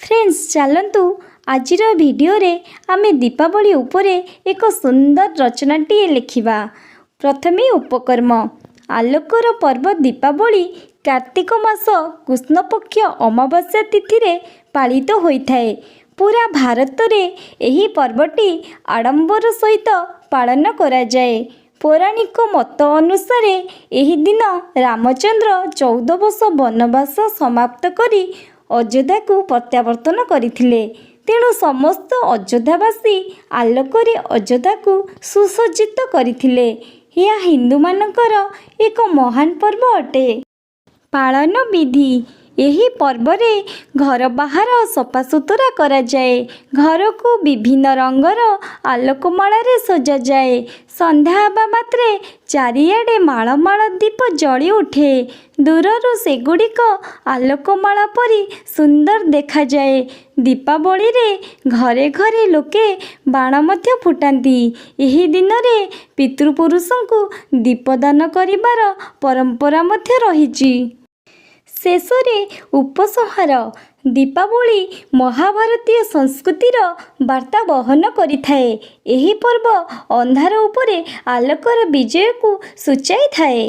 Friends, ଚାଲନ୍ତୁ ଆଜିର ଭିଡ଼ିଓରେ ଆମେ ଦୀପାବଳି ଉପରେ ଏକ ସୁନ୍ଦର ରଚନାଟିଏ ଲେଖିବା। ପ୍ରଥମେ ଉପକର୍ମ। ଆଲୋକର ପର୍ବ ଦୀପାବଳି କାର୍ତ୍ତିକ ମାସ କୃଷ୍ଣପକ୍ଷ ଅମାବାସ୍ୟା ତିଥିରେ ପାଳିତ ହୋଇଥାଏ। ପୁରା ଭାରତରେ ଏହି ପର୍ବଟି ଆଡ଼ମ୍ବର ସହିତ ପାଳନ କରାଯାଏ। ପୌରାଣିକ ମତ ଅନୁସାରେ ଏହି ଦିନ ରାମଚନ୍ଦ୍ର 14 ବର୍ଷ ବନବାସ ସମାପ୍ତ କରି ଅଯୋଧ୍ୟାକୁ ପ୍ରତ୍ୟାବର୍ତ୍ତନ କରିଥିଲେ। ତେଣୁ ସମସ୍ତ ଅଯୋଧ୍ୟାବାସୀ ଆଲୋକରେ ଅଯୋଧ୍ୟାକୁ ସୁସଜ୍ଜିତ କରିଥିଲେ। ଏହା ହିନ୍ଦୁମାନଙ୍କର ଏକ ମହାନ ପର୍ବ ଅଟେ। ପାଳନ ବିଧି। ଏହି ପର୍ବରେ ଘର ବାହାର ସଫାସୁତୁରା କରାଯାଏ। ଘରକୁ ବିଭିନ୍ନ ରଙ୍ଗର ଆଲୋକମାଳାରେ ସଜାଯାଏ। ସନ୍ଧ୍ୟା ହେବା ମାତ୍ରେ ଚାରିଆଡ଼େ ମାଳ ମାଳ ଦୀପ ଜଳି ଉଠେ। ଦୂରରୁ ସେଗୁଡ଼ିକ ଆଲୋକମାଳା ପରି ସୁନ୍ଦର ଦେଖାଯାଏ। ଦୀପାବଳିରେ ଘରେ ଘରେ ଲୋକେ ବାଣ ମଧ୍ୟ ଫୁଟାନ୍ତି। ଏହି ଦିନରେ ପିତୃପୁରୁଷଙ୍କୁ ଦୀପଦାନ କରିବାର ପରମ୍ପରା ମଧ୍ୟ ରହିଛି। ଶେଷରେ ଉପସଂହାର। ଦୀପାବଳି ମହାଭାରତୀୟ ସଂସ୍କୃତିର ବାର୍ତ୍ତା ବହନ କରିଥାଏ। ଏହି ପର୍ବ ଅନ୍ଧାର ଉପରେ ଆଲୋକର ବିଜୟକୁ ସୂଚାଇଥାଏ।